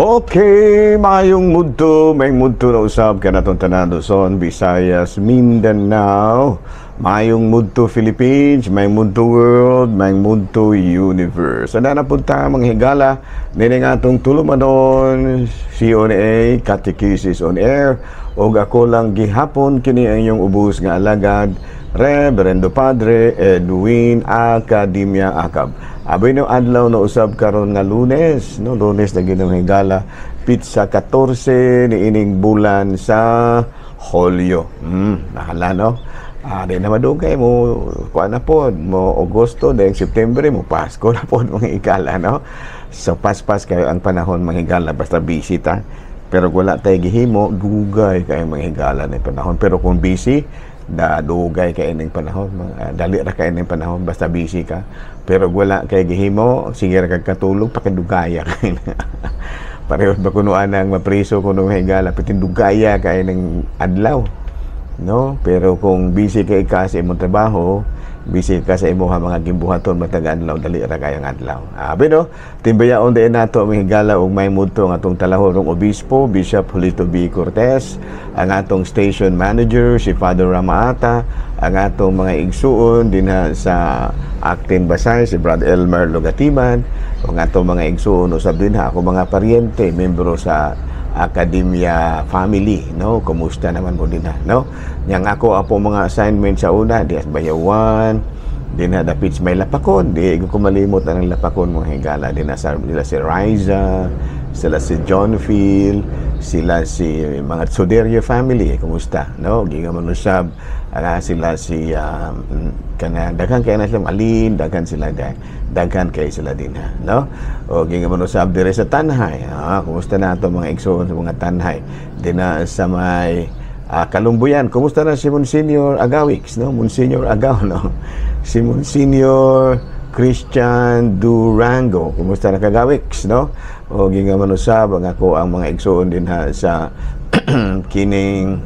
Okay, mayong mudto, may mudto na usab kanatong tanan, Luzon, Visayas, Mindanao. Mayong mudto, Philippines, may mudto world, may mudto universe. Ana na punta, mga higala, nini nga atong tulumanon, CONA, Catechesis on Air, og ako lang gihapon kini ang inyong ubos nga alagad, Reverendo Padre Edwin Academia Acab. Abi no, adlaw na usab karon nga Lunes, no? Lunes na ginong higala, petsa 14 ni ining bulan sa Hulyo. Nahala, no? Ah, di na madugay mo kuan na pod mo Agosto, then September mo Pasko na pod, mga higala, no? So paspas kayo ang panahon, mga higala, basta busy ta. Pero wala tay gihimo, dugay kayo, mga higala, ni panahon. Pero kung busy, da dugay kay ining panahon, mga, dali ra kay ining panahon basta busy ka. Pero wala kay gihimo, sige ra kag katulog, pakidugaya kay. Pareho ba kuno anang mapriso kuno, higala, pitin dugaya kay ning adlaw, no? Pero kung busy kay ka sa imong trabaho, busy ka sa imong mga gimbuhaton matag adlaw, dali ra kayong adlaw. Abi no, timbayaon din nato, mga higala, og may mudto ang atong talahorong obispo, Bishop Julito B. Cortez, ang atong station manager si Father Ramaata, ang atong mga igsuon dinha sa Actin Basay, si Brad Elmer Lugatiman, ug atong mga igsuon usab dinha, ako mga paryente, membro sa Academia family, no? Kumusta naman mo dinha, no? Yang ako apo mga assignment sa una di Bayawan dinha dapit may Lapakon, di ko malimot ang Lapakon, mga higala, dinha sa sila si Riza, sila si John Phil, sila si mga Soderio family, kumusta, no? Giingon man usab sila si kana daghan kay na sila alin, daghan sila, daghan kay sila din ha, no? O giingon man usab dire sa Tanjay, kumusta na ato mga igsoon sa mga Tanjay dinha sa may Kalumbuyan? Kumusta na si Monsignor Agawix, no? Monsignor Agaw, no? Si Monsignor Christian Durango, kumusta na kagawix, no? O giingon man usab ang ako ang mga igsoon din ha sa kining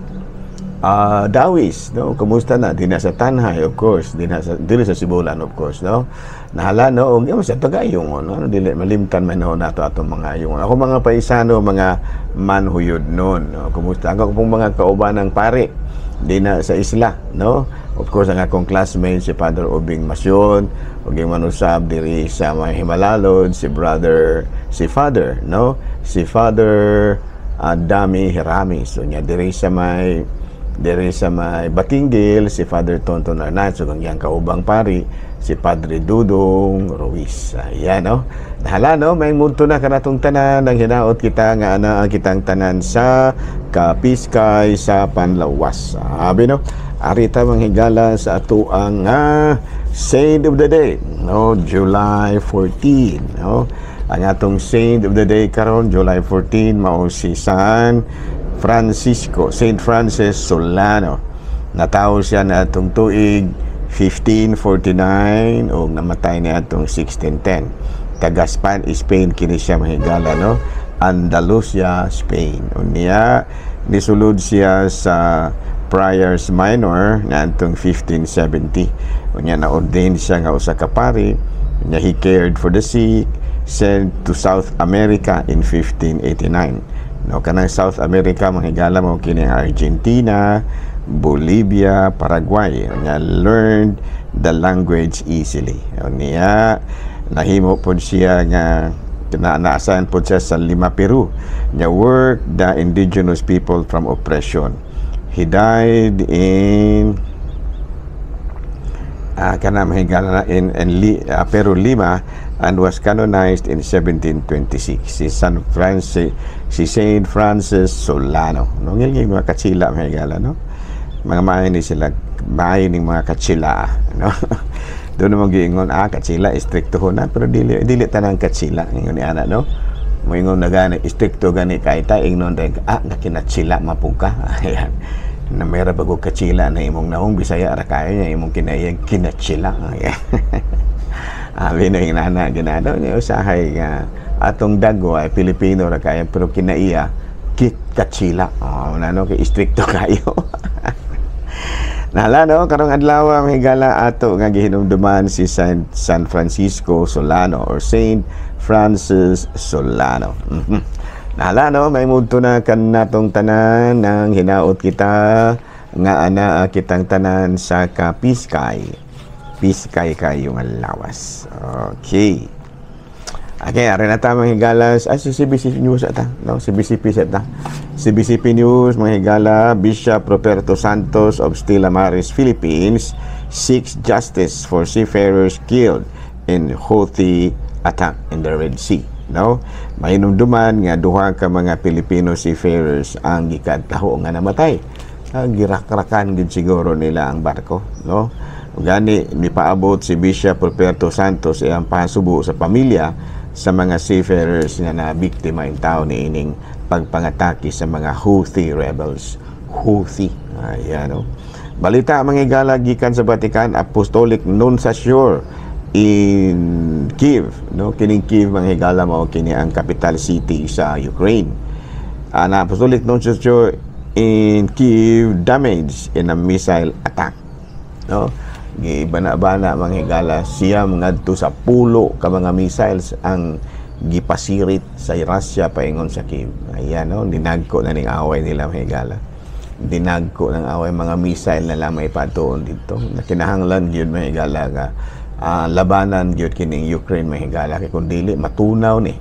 Dawis, no? Kumusta na? Dinha sa Tanjay, of course. Dinha sa dili sa Sibulan, of course, no? Nahala, no? Og sa Tagayong, no? Dili malimtan man no nato atong mga yung ako mga paisano, mga manhuyod nun, no? Kumusta ang akong mga kauban ng pare dinha sa isla, no? Of course, ang akong classmate si Father Ubing Masyon, ug manusab diri sa mga Himalalod, si brother, si Father, no? Si Father Dami Hirami. So nya diri sa may Batinggil, si Father Tonton Arnaz, so ang iyang kaubang pari si Padre Dudong Ruiz. Ayan, no? Nahala, no? May mudto na kanatong tanan ang hinaot kita nga ana ang kitang tanan sa kapiskay sa panlawas. Sabi, no? Arita, mga higala, sa ato ang Saint of the Day, no? July 14, no? Ang atong Saint of the Day karon July 14 mao si San Francisco, Saint Francis Solano. Natawo siya na atong tuig 1549 o namatay niya atong 1610. Taga Spain kini siya, mahigala, no? Andalusia, Spain. Unya nisulod siya sa Friars Minor na atong 1570. Unya na-ordain siya nga usa ka pari. Unya he cared for the sick, sent to South America in 1589. No, kanang South America, mga higala, mo kini ang Argentina, Bolivia, Paraguay. Nga learned the language easily. Niya nahimo pod siya nga na na-assign pod siya sa Lima, Peru. Niya work the indigenous people from oppression. He died in kana, mahigala na in Peru, Lima, and was canonized in 1726. Si San Francis, si Saint Francis Solano, no? Ngilngig mga katsila, mahigala, no? Mga maayo ni sila, maayo ning mga katsila, no? Doon naman giingon, katsila istrikto na, pero dili dili tanang katsila ingon ni ana, no? Moingon na gani istrikto gani kay ta ingnon rin nga kinatsila mapug ka. Ayan na mayra bago katsila na imong naong Bisaya ra kayo niya imong kinayang kinatsila. Ayan. Abi na yung nana ginano niya usahay nga atong dago ay Pilipino ra kayo pero kinaiya kit katsila. Oh, nano kay istrikto kayo. Nahala, no, karong adlaw, ang higala, ato nga gihinumduman si San Francisco Solano or Saint Francis Solano. Nahala, no, may mudto na kanatong tanan nang hinaot kita nga ana kitang tanan sa kapiskay. Piskay kayo nga lawas. Okay. Okay, ari na ta, mga higalas. Ay, si CBC News ata. No, CBCP sa ta. CBCP News, mga higala, Bishop Roberto Santos of Stella Maris, Philippines, seeks justice for seafarers killed in Houthi attack in the Red Sea. No? Mahinumduman nga duha ka mga Pilipino seafarers ang gikadtaho nga namatay. Girakrakan gid siguro nila ang barko, no? Gani nipaabot si Bishop Roberto Santos iyang pasubo sa pamilya sa mga seafarers nga na biktima in tao ni ining pagpangatake sa mga Houthi rebels. Houthi. Ayan, no? Balita, mga higala, gikan sa Vatican, Apostolic Nunciature in Kiev, no? Kining Kiev, mga higala, mao kini ang capital city sa Ukraine. An Apostolic Nunciature in Kiev damaged in a missile attack, no? Gibana-bana, mga higala, siyam ngadto sa 10 ka mga missiles ang gipasirit sa Russia paingon sa Kiev. Ayan, no? Dinagko na ning away nila, mga higala. Dinagko ng away, mga missile na lang may patuon dito. Na kinahanglan gyud, mga higala, nga labanan gyud kining Ukraine, mga higala, kay kung dili matunaw ni.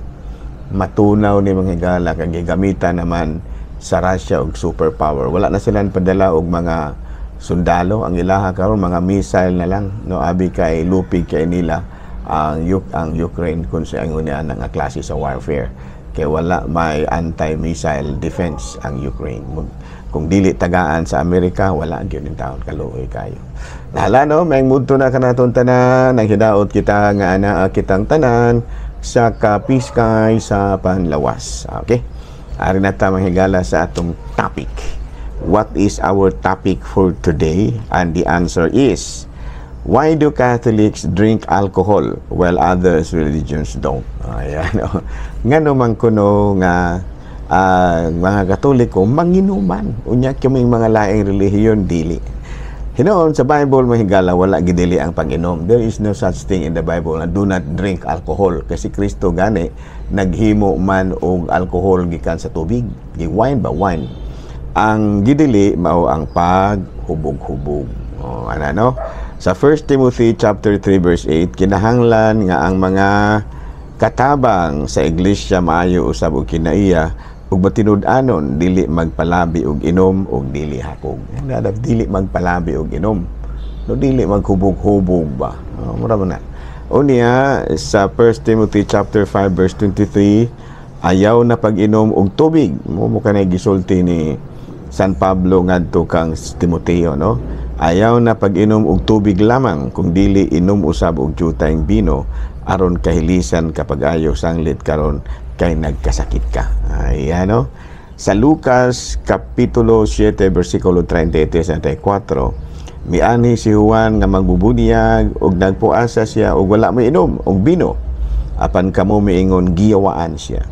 Matunaw ni, mga higala, kay gigamitan naman sa Russia og superpower. Wala na sila padala og mga sundalo, ang ilaha karon mga missile na lang, no? Abi kay lupig kay nila ang Ukraine kung sa ang unya nga klase sa warfare kay wala may anti-missile defense ang Ukraine. Kung dili tagaan sa Amerika, wala gyud in taon, kaluoy kayo. Nahala, no, may mudto na kanaton tanan nang hidaot kita nga ana kitang tanan sa kapiskay sa panlawas. Okay, ari na ta, mga higala, sa atong topic. What is our topic for today? And the answer is, why do Catholics drink alcohol while others religions don't? Ayan, no? Ngano man kuno nga mga Katoliko manginuman, unya kaming mga laing relihiyon dili? Hinoon sa Bible, mga higala, wala gidili ang pag-inom. There is no such thing in the Bible na do not drink alcohol. Kasi Kristo gani naghimo man og alcohol gikan sa tubig. Gi wine ba, wine. Ang gidili mao ang paghubog-hubog. Oh, ano, no? Sa 1 Timothy chapter 3 verse 8, kinahanglan nga ang mga katabang sa iglesia maayo usab og kinaiya ug matinud-anon, dili magpalabi og inom ug dili hakog. Nada, dili magpalabi og inom. No, dili maghubog-hubog ba. Oh, mura man na. Unya sa 1 Timothy chapter 5 verse 23, ayaw na pag-inom og tubig. Mo mo kanay gisulti ni San Pablo ngadto kang Timoteo, no? Ayaw na pag-inom og tubig lamang, kung dili inom usab og jutayng bino aron kahilisan kapag ayo sanglit karon kay nagkasakit ka. Ayan, no? Sa Lucas Kapitulo 7 versikulo 33 34, mianhi si Juan nga magbubunyag ug nagpuasa siya ug wala inom og bino. Apan kamo miingon, "Giyawaan siya."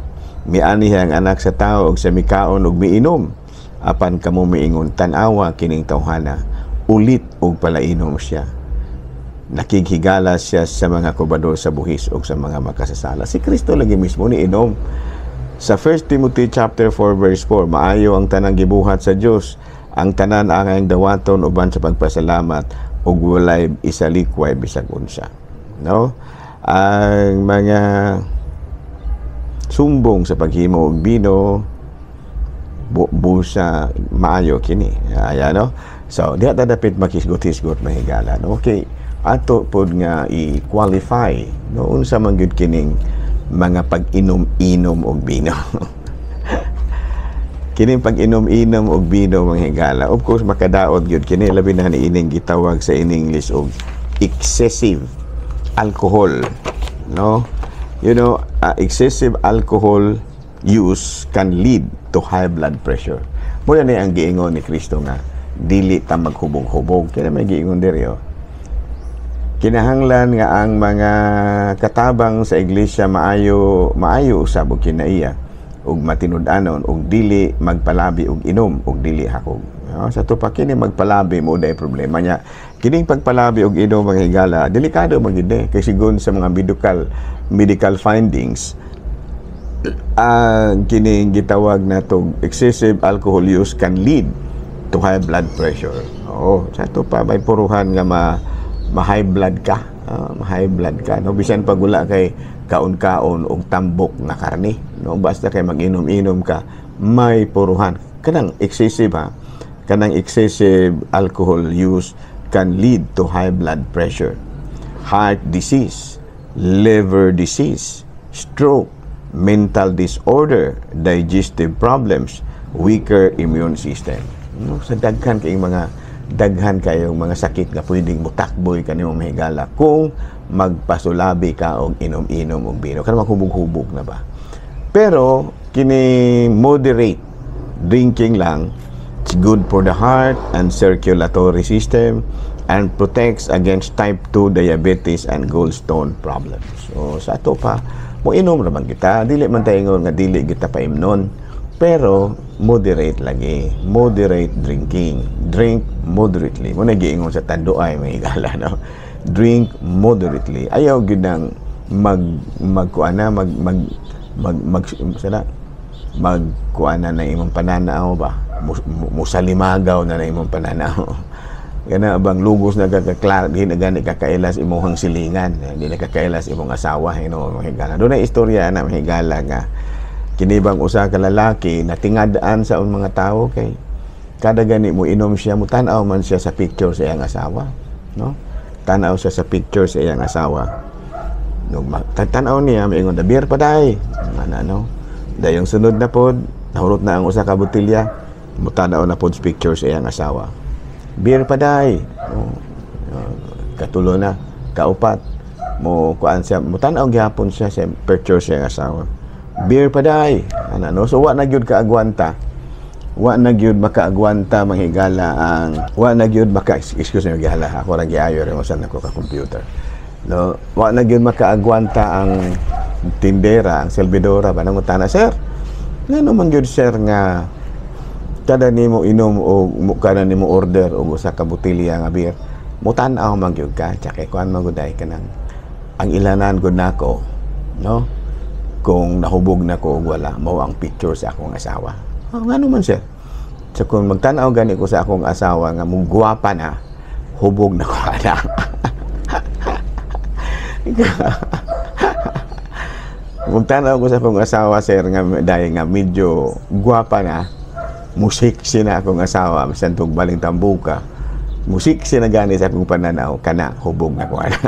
Mianhi ang Anak sa Tao og sa mikaon ug miinom. Apan kamo miingon, "Tan-awa kining tawhana, ulit og palainom siya. Nakighigala siya sa mga kobador sa buhis o sa mga makasasala." Si Kristo lagi mismo ni inom. Sa 1 Timothy chapter 4 verse 4, maayo ang tanang gibuhat sa Dios. Ang tanan angayang dawaton uban sa pagpasalamat ug walay isalikway bisag unsa. No? Ang mga sumbong sa paghimo og bino busa maayo kini. Ayan, no? So, diha ta dapit makisgot-hisgot, mahigala, no? Okay, ato pod nga i-qualify, no, unsa man gyud kining mga pag-inom-inom og bino. Kining pag-inom-inom og bino, mga higala, of course makadaot gyud kini, labi na ining gitawag sa in English og excessive alcohol, no? Excessive alcohol use can lead to high blood pressure. Mo na ang giingon ni Kristo nga dili ta maghubog-hubog. Kaya may giingon diri, oh. Kinahanglan nga ang mga katabang sa iglesia maayo maayo usab og kinaiya ug matinud-anon ug dili magpalabi og inom ug dili hakog. No? Sa tupa kini magpalabi mo day problema niya. Kining pagpalabi og inom, mga higala, delikado man gid eh. Kay sigon sa mga medical findings, Ang kining gitawag na to excessive alcohol use can lead to high blood pressure. Oo, sa ato pa may puruhan nga ma high blood ka. Ma high blood ka, no? Bisan pag wala kay kaon-kaon og tambok nga karne, no? Basta kay mag-inom-inom ka, may puruhan. Kanang excessive ha. Kanang excessive alcohol use can lead to high blood pressure, heart disease, liver disease, stroke, mental disorder, digestive problems, weaker immune system. No, sa daghan kayong mga sakit nga pwedeng mutakboy kanimo, mahigala, kung magpasulabi ka og inom-inom og bino. Kanang maghubog-hubog na ba? Pero kini moderate drinking lang, it's good for the heart and circulatory system and protects against type 2 diabetes and gallstone problems. So sa ato pa, mo inom ra man kita, dili man tayo ingon nga dili kita paimnon. Pero moderate lagi, moderate drinking. Drink moderately. Mo na giingon sa Tanduay, mga higala, no. Drink moderately. Ayaw gyud nang mag magkuan na mag mag mag mag sana magkuan na na imong pananaw ba, musalimagaw na na imong pananaw, kana bang lugos na kakaklar, di na gani kakailas imong silingan, di na kakailas imong asawa, mga higala. Doon na istorya na, mga higala, nga kini bang usa ka lalaki na tingadaan sa mga tao kay kada gani mo inom siya, mo tan-aw man siya sa picture sa iyang asawa, no? Tan-aw siya sa picture sa iyang asawa, no? Tan-aw niya, maingon, "Beer pa day." Ana, no? Dayong sunod na pod, nahurot na ang usa ka botelya, mutan-aw na pod sa picture sa iyang asawa, "Beer pa day." Oh, katulo na, kaupat, mo kuan siya, mutan-aw gihapon siya sa picture sa iyang asawa, "Beer pa day." Ana, no? So wa na gyud kaagwanta, wa na gyud makaagwanta, manghigala, ang wa na gyud maka, excuse me, higala, ako ra giayo ra mo ako ka computer, no? Wa na gyud makaagwanta ang tindera, ang selbidora ba. Nangutana, "Sir, ngano man gyud, sir, nga kada nimo inom o kada nimo order og usa ka botelya nga beer, mutan-aw man gyud ka?" Tsaka kuan man gud ay, kanang ang ilanan gud nako, no, kung nahubog na ko og wala, mao ang picture sa akong asawa. "Oh, ngano man, sir?" "So kung magtan-aw gani ko sa akong asawa nga mugwapa na, hubog na ko ana." "Magtanaw ko sa akong asawa, sir, nga dahil nga medyo gwapa na, musiksi na akong asawa, bisan tug baling tambuka, musiksi na gani sa akong pananaw, kana hubog na ko ana."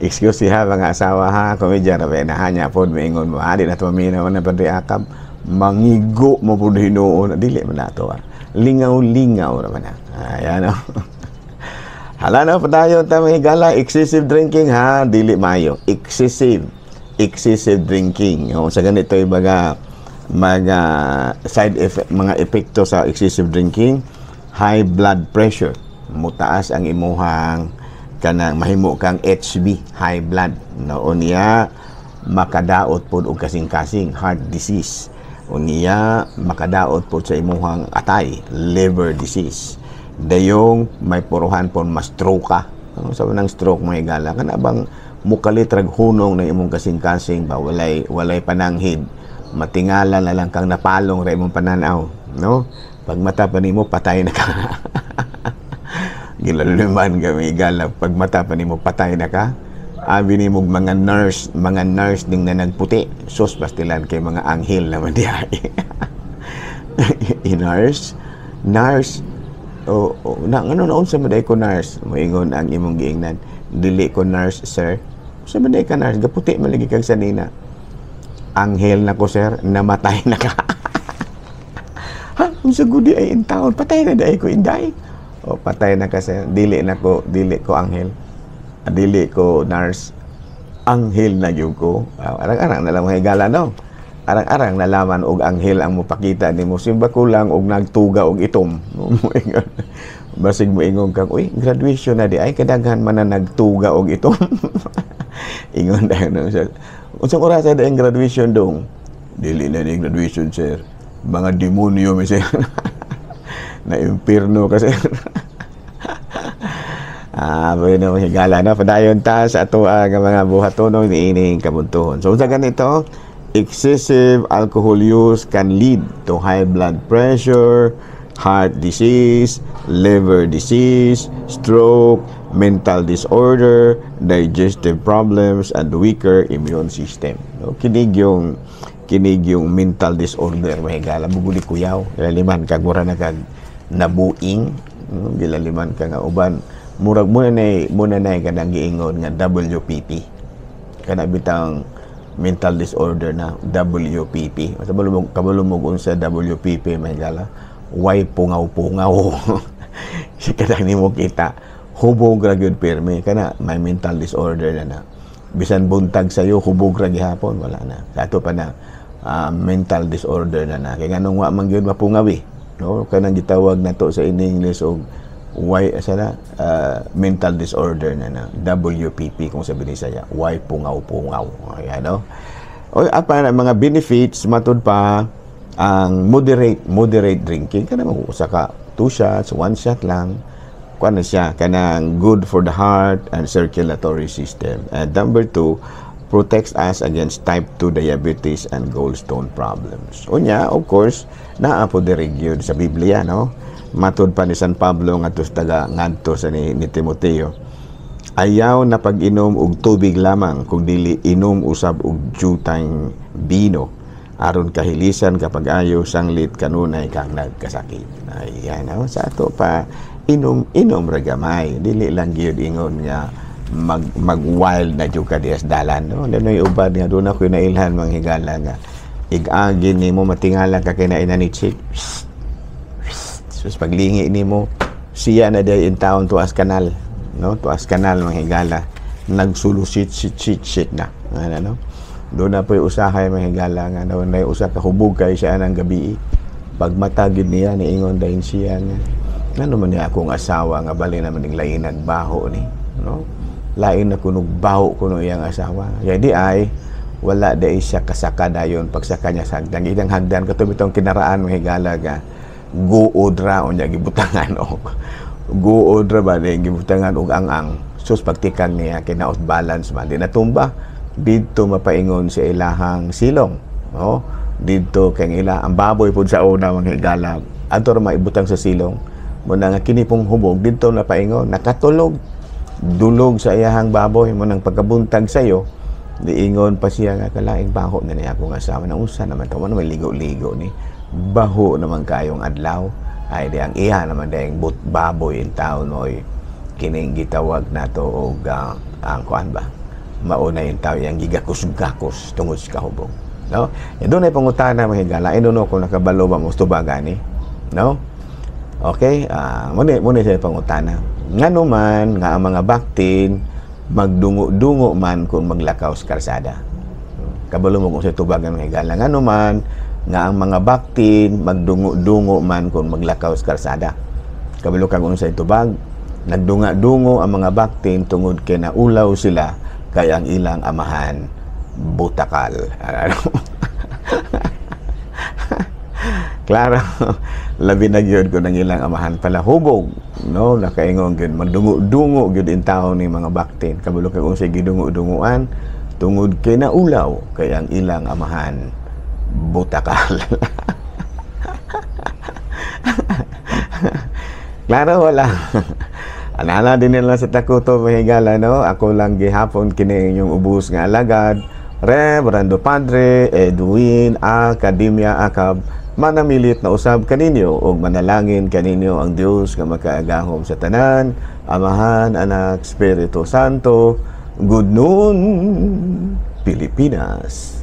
Excuse ha, mga asawa ha, komedya ra ba na hanya pod maingon mo, "Di na to maminaw na Padre Akab, mangigo mo pud hinuon." Dili man nato ah. Lingaw-lingaw ra man na. Ayan, oh. Hala na, padayon ta, mga higala. Excessive drinking ha, dili mayo. Excessive excessive drinking. O, sa ganito yung mga side effect, mga epekto sa excessive drinking: high blood pressure. Mutaas ang imuhang kanang mahimo kang HB, high blood. No, unya makadaot pod og kasing-kasing, heart disease. Unya makadaot pod sa imuhang atay, liver disease. Dayong may puruhan pod ma-stroke ka. Ano sa nang stroke, mga higala? Kana bang mukalit rag hunong ng imong kasing-kasing ba, walay walay pananghid, matingala na lang kang, napalong ra imong pananaw, no? Pag mata pa nimo, patay na ka. Gilaluman kami higala, pag mata pa nimo, patay na ka. Abi nimo mga nurse ning na nagputi, sus, pastilan kay mga anghel naman diay. I nurse nurse o na ano na, "Unsa man ko, nurse?" Moingon ang imong giingnan, "Dili ko nurse, sir." "Unsa man ka, nurse? Gaputi man lagi kag sanina." "Anghel na ko, sir." "Namatay na ka." "Ha, unsa gudi ay in town? Patay na dai ko, inday." "O, patay na ka, sir." "Dili na ko, dili ko anghel. Ah, dili ko nurse. Anghel na gyud ko." Ah, arang-arang na lang, mga higala, no? Arang-arang nalaman og anghel ang mopakita nimo. Simba ko lang og nagtuga og itom. Moingon. Basig moingon kang, "Uy, graduation na di ay, kadaghan man na nagtuga og itom." Ingon dayon no, sir. "Unsang oras na ang graduation dong?" "Dili na ni graduation, sir. Mga demonyo mi, sir. Na impierno kasi." Ah, bueno, higala na, padayon ta sa ato nga mga buhatonon niining kabuntuhon. So sa ganito, Excessive alcohol use can lead to high blood pressure, heart disease, liver disease, stroke, mental disorder, digestive problems, and weaker immune system. No? Kinig yung mental disorder, mahigala, buguli kuyaw, gilaliman kag mura na kag nabuing, no? Gilaliman ka nga uban, murag muna na kanang giingon nga WPP. Kana bitang mental disorder na WPP. Kabalo mo unsa WPP, mahigala? Way pungaw-pungaw. Siya kanang nimo kita hubog ra gyud pirmi, kana may mental disorder na na. Bisan buntag sayo, hubog ra gihapon, wala na. Sa ato pa na mental disorder na na. Kay nganong wa man gyud mapungaw eh. No, kanang gitawag nato sa in English og why asa na mental disorder na na WPP kung sa Binisaya, way pungaw-pungaw. Ayan, no? O apa na mga benefits, matud pa ang moderate moderate drinking, kana mo usa ka two shots, one shot lang, kuan na siya, kanang good for the heart and circulatory system. And number two, protects us against type 2 diabetes and gallstone problems. Unya, of course, naa po diri gyud sa Biblia, no? Matud pa ni San Pablo ngadto sa taga ngadto sa ni Timoteo, ayaw na pag-inom og tubig lamang kung dili inom usab og jutang bino aron kahilisan kapag ayo sanglit kanunay kang nagkasakit. Ayan, no? Sa ato pa, inom inom ra gamay, dili lang gyud ingon nga mag mag wild na jud ka dias dalan, no? Danoy uban nga doon ako nailhan, manghigala, nga ig-agi nimo, matingala ka kay naina ni chick. Sus, paglingi nimo, siya na day in town, tuas kanal, no? Tuas kanal, manghigala, nagsulusit sit sit sit na ano, no? Doon na po'y usahay, manghigala, nga na na usa ka hubog kay siya ng gabi. Pag matagid niya, niingon dahin siya nga, "Ano man niya akong asawa nga bali naman ning lainag baho ni, no? Lain na kunog baho kuno iyang asawa." Kaya di ay wala di siya kasaka dayon. Pagsaka niya sa hagdan, ilang hagdan kato bitong kinaraan, mahigala, ga guod ra, unya gibutangan og guod ra ba di gibutangan og ang-ang. Sus, pagtikang niya kinaot balance man, di natumba didto, mapaingon sa ilahang silong, no? Didto kay ila ang baboy pud sa una, mga higala, adto ra maibutang sa silong mo na nga kini pong hubog didto napaingon, nakatulog dulog sa iyahang baboy mo. Nang pagkabuntag sayo, diingon pa siya nga kalaing baho na niya akong asawa, na unsa naman to man, may ligo-ligo ni, baho naman kayong adlaw. Ay di ang iya naman dayang but baboy in town mo'y kining gitawag nato og ang kuan ba, mauna yung tao yang gigakos-gakos tungod sa kahubog, no? E doon ay pangutana, mga higala. I don't know kung nakabalo ba mo tubaga ni, no? Okay, muna muna siya pangutana. Ngano man nga ang mga baktin magdungo-dungo man kung maglakaw sa karsada? Kabalo mo kung sa tubagan, mga higala? Ngano man nga ang mga baktin magdungo-dungo man kung maglakaw sa karsada? Kabalo kag unsay tubag? Nagdunga-dungo ang mga baktin tungod kay naulaw sila kay ang ilang amahan butakal. Ano? Klaro, labi na gyud kung ang ilang amahan pala hubog, no? Nakaingon gyud magdungo-dungo gyud in taon ni mga baktin. Kabalo kag unsay gidungo-dunguan? Tungod kay naulaw kay ang ilang amahan butakal. Klaro wala? Anala din nila sa Takuto, mahigala, no? Ako lang gihapon kini inyong ubos nga alagad, Reverendo Padre Edwin Academia Acab, manamilit na usab kaninyo ug manalangin kaninyo ang Dios nga makaagahom sa tanan, Amahan, Anak, Espiritu Santo. Good noon, Pilipinas.